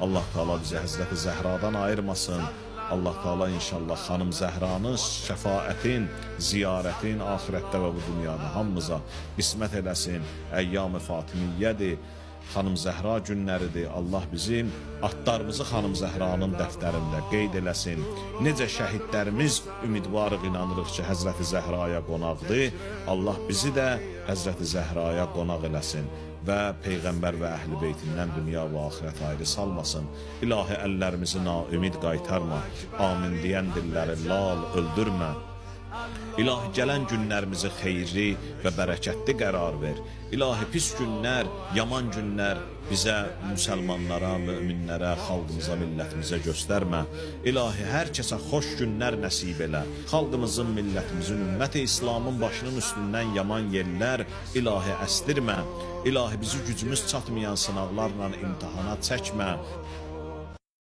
Allah Teala bizi Həzrəti Zəhradan ayırmasın. Allah Teala inşallah xanım Zəhranın şəfaətin, ziyarətin axirətdə və bu dünyada hamımıza qismət eləsin. Əyyam-ı Fatimiyyədir. Xanım Zəhra günləridir. Allah bizim atlarımızı xanım Zəhranın dəftərində qeyd eləsin. Necə şəhidlərimiz ümidvarıq, inanırıq ki, Həzrəti Zəhraya qonaqdır. Allah bizi də Həzrəti Zəhraya qonaq eləsin və Peyğəmbər və əhl-i beytindən dünya və axirət ayrı salmasın. İlahi əllərimizi naümid qaytarma. Amin deyən dilləri lal öldürmə. İlahi gələn günlərimizi xeyirli və bərəkətli qərar ver. İlahi pis günlər, yaman günlər bizə, müsəlmanlara, möminlərə, xalqımıza, millətimizə göstərmə. İlahi hər kəsə xoş günlər nəsib elə. Xalqımızın, millətimizin, ümməti İslamın başının üstündən yaman yellər ilahi əstirmə. İlahi bizi gücümüz çatmayan sınaqlarla imtahana çəkmə.